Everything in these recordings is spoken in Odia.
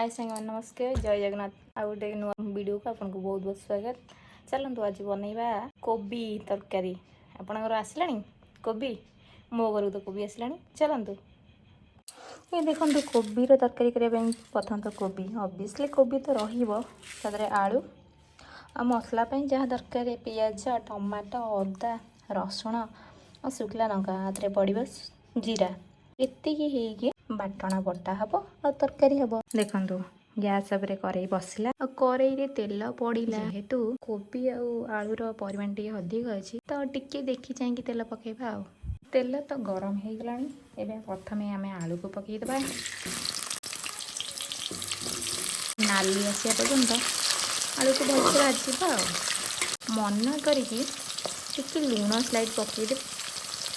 ହାଏ ସାଙ୍ଗମାନେ, ନମସ୍କାର, ଜୟ ଜଗନ୍ନାଥ। ଆଉ ଗୋଟେ ନୂଆ ଭିଡ଼ିଓକୁ ଆପଣଙ୍କୁ ବହୁତ ବହୁତ ସ୍ୱାଗତ। ଚାଲନ୍ତୁ, ଆଜି ବନେଇବା କୋବି ତରକାରୀ। ଆପଣଙ୍କର ଆସିଲାଣି କୋବି? ମୋ ଘରକୁ ତ କୋବି ଆସିଲାଣି। ଚାଲନ୍ତୁ, ଏ ଦେଖନ୍ତୁ, କୋବିର ତରକାରୀ କରିବା ପାଇଁ ପ୍ରଥମତଃ କୋବି, ଅବଭିୟସଲି କୋବି ତ ରହିବ, ତା ଦେହରେ ଆଳୁ ଆଉ ମସଲା ପାଇଁ ଯାହା ଦରକାର, ପିଆଜ, ଟମାଟୋ, ଅଦା, ରସୁଣ ଆଉ ଶୁଖିଲା ଲଙ୍କା, ଏଥିରେ ପଡ଼ିବ ଜିରା। ଏତିକି ହେଇକି ବାଟଣା ବଟା ହେବ ଆଉ ତରକାରୀ ହେବ। ଦେଖନ୍ତୁ, ଗ୍ୟାସ୍ ଉପରେ କରେଇ ବସିଲା ଆଉ କରେଇରେ ତେଲ ପଡ଼ିଲା। ଯେହେତୁ କୋବି ଆଉ ଆଳୁର ପରିମାଣ ଟିକେ ଅଧିକ ଅଛି, ତ ଟିକେ ଦେଖି ଚାହିଁକି ତେଲ ପକାଇବା। ଆଉ ତେଲ ତ ଗରମ ହେଇଗଲାଣି। ଏବେ ପ୍ରଥମେ ଆମେ ଆଳୁକୁ ପକାଇଦେବା। ନାଲି ଆସିବା ପର୍ଯ୍ୟନ୍ତ ଆଳୁକୁ ଭଲସେ ଭାଜିବା। ଆଉ ମନେ କରିକି ଟିକେ ଲୁଣ ସ୍ଲାଇଟ୍ ପକାଇଦେବେ।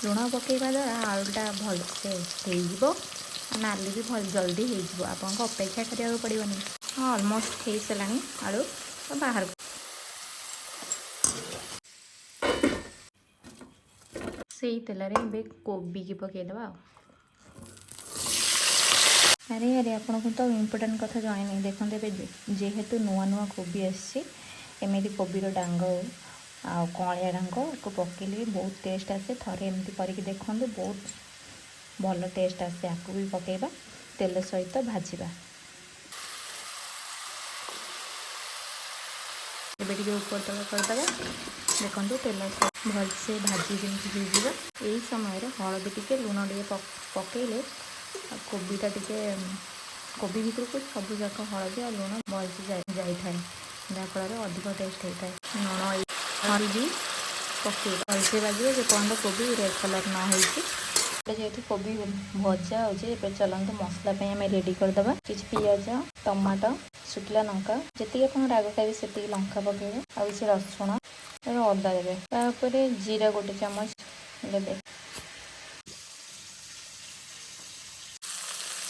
ଲୁଣ ପକାଇବା ଦ୍ୱାରା ଆଳୁଟା ଭଲସେ ହେଇଯିବ ଆଉ ନାଲି ବି ଭଲ ଜଲ୍ଦି ହେଇଯିବ, ଆପଣଙ୍କୁ ଅପେକ୍ଷା କରିବାକୁ ପଡ଼ିବନି। ହଁ, ଅଲମୋଷ୍ଟ ହେଇସାରିଲାଣି ଆଳୁ, ତ ବାହାରକୁ ସେଇ ତେଲରେ ଏବେ କୋବିକି ପକାଇଦେବା। ଆଉ ଆରେ ଆରେ, ଆପଣଙ୍କୁ ତ ଇମ୍ପୋର୍ଟାଣ୍ଟ କଥା ଜଣେଇନି। ଦେଖନ୍ତୁ, ଏବେ ଯେହେତୁ ନୂଆ ନୂଆ କୋବି ଆସିଛି, ଏମିତି କୋବିର ଡାଙ୍ଗ ଆଉ କଅଁଳିଆ ଡାଙ୍ଗ ଆକୁ ପକେଇଲେ ବି ବହୁତ ଟେଷ୍ଟ ଆସେ। ଥରେ ଏମିତି କରିକି ଦେଖନ୍ତୁ, ବହୁତ ଭଲ ଟେଷ୍ଟ ଆସେ। ଆକୁ ବି ପକେଇବା, ତେଲ ସହିତ ଭାଜିବା। ଏବେ ଟିକେ ଉପର ତଳ କରିଦେବା। ଦେଖନ୍ତୁ, ତେଲ ଭଲସେ ଭାଜି ଯେମିତି ହେଇଯିବ, ଏଇ ସମୟରେ ହଳଦୀ ଟିକେ, ଲୁଣ ଟିକେ ପକେଇଲେ କୋବିଟା ଟିକେ, କୋବି ଭିତରକୁ ସବୁ ଯାକ ହଳଦୀ ଆଉ ଲୁଣ ଭଲସେ ଯାଇଥାଏ, ଯାହାଫଳରେ ଅଧିକ ଟେଷ୍ଟ ହେଇଥାଏ। ଲୁଣ, ହଳଦୀ ପକେଇ ଭଲସେ ଭାଜିବ, ଯେପର୍ଯ୍ୟନ୍ତ କୋବି ରେଡ଼୍ କଲର୍ ନ ହେଇଛି। ଯେହେତୁ କୋବି ଭଜା ହେଉଛି, ଏବେ ଚାଲନ୍ତୁ ମସଲା ପାଇଁ ଆମେ ରେଡ଼ି କରିଦେବା। କିଛି ପିଆଜ, ଟମାଟୋ, ଶୁଖିଲା ଲଙ୍କା, ଯେତିକି ଆପଣ ରାଗ ଖାଇବେ ସେତିକି ଲଙ୍କା ପକାଇବେ, ଆଉ କିଛି ରସୁଣ, ଅଦା ଦେବେ। ତାପରେ ଜିରା ଗୋଟେ ଚାମଚ ଦେବେ।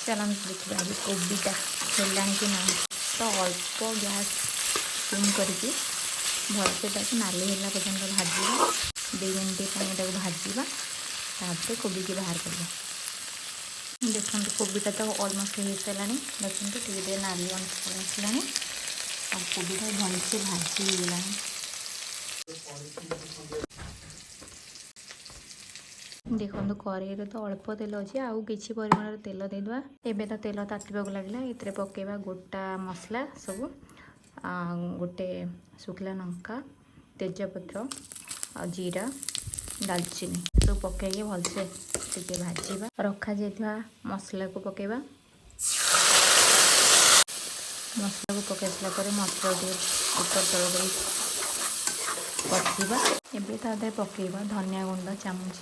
ଚାଲନ୍ତୁ ଦେଖିବା ଆଜି କୋବିଟା ହେଲାଣି କି ନାହିଁ। ତ ଅଳ୍ପ ଗ୍ୟାସ୍ ସିମ୍ କରିକି ଭଲସେ ତାକୁ ନାଲି ହେଲା ପର୍ଯ୍ୟନ୍ତ ଭାଜିବା। 2 ମିନିଟ୍ ପାଇଁ ଏଟାକୁ ଭାଜିବା, ତାପରେ କୋବିକି ବାହାର କରିବା। ଦେଖନ୍ତୁ, କୋବିଟା ତ ଅଲମୋଷ୍ଟ ହେଇସାରିଲାଣି। ଦେଖନ୍ତୁ, ଟିକେ ଟିକେ ନାଲି ଅଂଶ ପଳେଇ ଆସିଲାଣି ଆଉ କୋବିଟା ଭଲସେ ଭାଜି ହେଇଗଲାଣି। ଦେଖନ୍ତୁ, କରେଇରେ ତ ଅଳ୍ପ ତେଲ ଅଛି, ଆଉ କିଛି ପରିମାଣର ତେଲ ଦେଇଦେବା। ଏବେ ତ ତେଲ ତାତିବାକୁ ଲାଗିଲା। ଏଥିରେ ପକାଇବା ଗୋଟା ମସଲା ସବୁ, ଗୋଟେ ଶୁଖିଲା ଲଙ୍କା, ତେଜପତ୍ର ଆଉ ଜିରା, ଡାଲଚିନି ସବୁ ପକାଇକି ଭଲସେ ଟିକେ ଭାଜିବା। ରଖାଯାଇଥିବା ମସଲାକୁ ପକାଇବା। ମସଲାକୁ ପକାଇ ସାରିଲା ପରେ ମସଲା ଟିକେ ଉପର ତଳ କରି କଷିବା। ଏବେ ତା ଦେହରେ ପକାଇବା ଧନିଆ ଗୁଣ୍ଡ ଚାମଚ।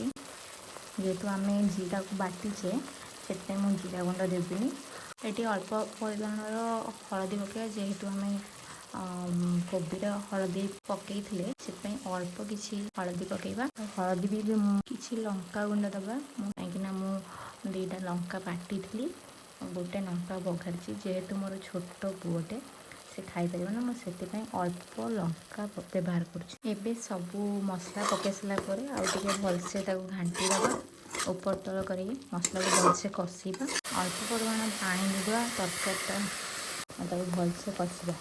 ଯେହେତୁ ଆମେ ଜିରାକୁ ବାଟିଛେ, ସେଥିପାଇଁ ମୁଁ ଜିରା ଗୁଣ୍ଡ ଦେବିନି। ଏଠି ଅଳ୍ପ ପରିମାଣର ହଳଦୀ ପକାଇବା। ଯେହେତୁ ଆମେ କୋବିର ହଳଦୀ ପକାଇଥିଲେ, ସେଥିପାଇଁ ଅଳ୍ପ କିଛି ହଳଦୀ ପକାଇବା। ହଳଦୀ ବି ମୁଁ କିଛି ଲଙ୍କା ଗୁଣ୍ଡ ଦେବା ମୁଁ, କାହିଁକିନା ମୁଁ ଦୁଇଟା ଲଙ୍କା ବାଟିଥିଲି, ଗୋଟେ ଲଙ୍କା ବଘାରିଛି। ଯେହେତୁ ମୋର ଛୋଟ ପୁଅଟେ, ସେ ଖାଇପାରିବ ନା, ମୁଁ ସେଥିପାଇଁ ଅଳ୍ପ ଲଙ୍କା ବ୍ୟବହାର କରୁଛି। ଏବେ ସବୁ ମସଲା ପକାଇ ସାରିଲା ପରେ ଆଉ ଟିକେ ଭଲସେ ତାକୁ ଘାଣ୍ଟି ଦେବା। ଉପର ତଳ କରିକି ମସଲାକୁ ଭଲସେ କଷିବା। ଅଳ୍ପ ପରିମାଣ ପାଣି ଦେଇଦେବା ତରକାରୀଟା ଆଉ ତାକୁ ଭଲସେ କଷିବା।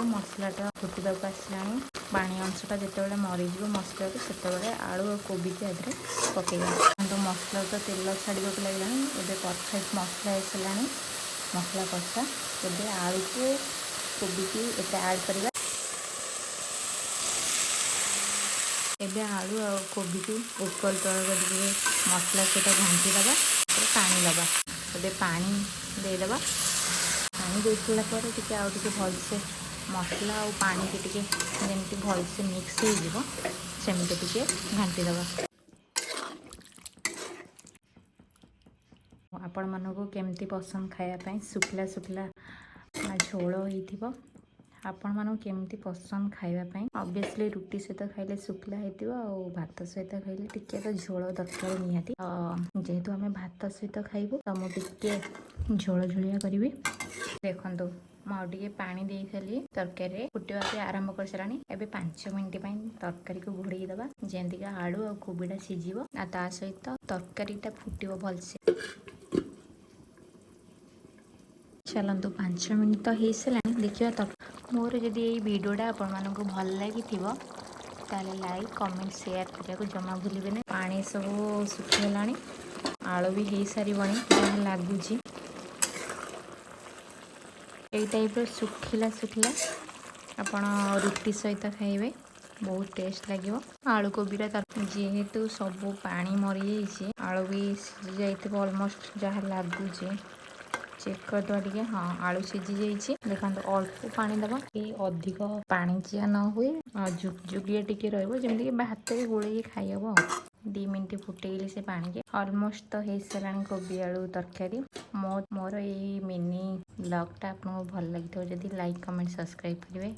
ମସଲାଟା ଫୁଟିବାକୁ ଆସିଲାଣି। ପାଣି ଅଂଶଟା ଯେତେବେଳେ ମରିଯିବ ମସଲାରୁ, ସେତେବେଳେ ଆଳୁ ଆଉ କୋବିକି ଏଥିରେ ପକାଇବା। କିନ୍ତୁ ମସଲା ତ ତେଲ ଛାଡ଼ିବାକୁ ଲାଗିଲାଣି। ଏବେ ପରଫେକ୍ଟ ମସଲା ହେଇସାରିଲାଣି, ମସଲା କଷା। ଏବେ ଆଳୁକୁ କୋବିକି ଏଥିରେ ଆଡ଼୍ କରିବା। ଏବେ ଆଳୁ ଆଉ କୋବିକୁ ଉପର ତଳ କରିକି ମସଲା ସହିତ ଘାଣ୍ଟି ଦେବା। ତାପରେ ପାଣି ଦେବା। ଏବେ ପାଣି ଦେଇଦେବା। ପାଣି ଦେଇସାରିଲା ପରେ ଟିକେ ଆଉ ଟିକେ ଭଲସେ ମସଲା ଆଉ ପାଣିକି ଟିକେ ଯେମିତି ଭଲସେ ମିକ୍ସ ହେଇଯିବ, ସେମିତି ଟିକେ ଘାଣ୍ଟି ଦେବା। ଆପଣମାନଙ୍କୁ କେମିତି ପସନ୍ଦ ଖାଇବା ପାଇଁ, ଶୁଖିଲା ଶୁଖିଲା ନା ଝୋଳ ହେଇଥିବ? ଆପଣମାନଙ୍କୁ କେମିତି ପସନ୍ଦ ଖାଇବା ପାଇଁ? ଅବଭିୟସଲି ରୁଟି ସହିତ ଖାଇଲେ ଶୁଖିଲା ହେଇଥିବ ଆଉ ଭାତ ସହିତ ଖାଇଲେ ଟିକେ ତ ଝୋଳ ଦରକାର ନିହାତି। ଯେହେତୁ ଆମେ ଭାତ ସହିତ ଖାଇବୁ, ତ ମୁଁ ଟିକେ ଝୋଳ ଝୋଳିଆ କରିବି। ଦେଖନ୍ତୁ, ମୁଁ ଆଉ ଟିକେ ପାଣି ଦେଇସାରିଲି ତରକାରୀରେ। ଫୁଟିବା ପାଇଁ ଆରମ୍ଭ କରିସାରିଲାଣି। ଏବେ 5 ମିନିଟ୍ ପାଇଁ ତରକାରୀକୁ ଘୋଡ଼େଇ ଦେବା, ଯେମିତିକା ଆଳୁ ଆଉ କୋବିଟା ସିଝିବ ଆଉ ତା ସହିତ ତରକାରୀଟା ଫୁଟିବ ଭଲସେ। ଚାଲନ୍ତୁ, 5 ମିନିଟ୍ ତ ହେଇସାରିଲାଣି, ଦେଖିବା ତ। ମୋର ଯଦି ଏଇ ଭିଡ଼ିଓଟା ଆପଣମାନଙ୍କୁ ଭଲ ଲାଗିଥିବ, ତାହେଲେ ଲାଇକ୍, କମେଣ୍ଟ, ସେୟାର କରିବାକୁ ଜମା ଭୁଲିବେନି। ପାଣି ସବୁ ଶୁଖିଗଲାଣି, ଆଳୁ ବି ହେଇସାରିବଣି ଯାହା ଲାଗୁଛି। ଏଇ ଟାଇପ୍ର ଶୁଖିଲା ଶୁଖିଲା ଆପଣ ରୁଟି ସହିତ ଖାଇବେ, ବହୁତ ଟେଷ୍ଟ ଲାଗିବ ଆଳୁ କୋବିଟା। ଯେହେତୁ ସବୁ ପାଣି ମରିଯାଇଛି, ଆଳୁ ବି ସିଝି ଯାଇଥିବ ଅଲମୋଷ୍ଟ ଯାହା ଲାଗୁଛି। ଚେକ୍ କରିଦେବା ଟିକେ। ହଁ, ଆଳୁ ସିଝି ଯାଇଛି। ଦେଖନ୍ତୁ, ଅଳ୍ପ ପାଣି ଦେବା କି ଅଧିକ ପାଣିଚିଆ ନ ହୁଏ ଆଉ ଜୁକଜୁକିଆ ଟିକେ ରହିବ, ଯେମିତିକି ଭାତରେ ଗୋଳେଇକି ଖାଇହେବ। ଆଉ 2 ମିନିଟ୍ ଫୁଟେଇଲି ସେ ପାଣିକି। ଅଲମୋଷ୍ଟ ତ ହେଇସାରିଲାଣି କୋବି ଆଳୁ ତରକାରୀ। ମୋର ଏଇ ମିନି ବ୍ଲଗ୍ଟା ଆପଣଙ୍କୁ ଭଲ ଲାଗିଥିବ ଯଦି, ଲାଇକ୍, କମେଣ୍ଟ, ସବସ୍କ୍ରାଇବ୍ କରିବେ।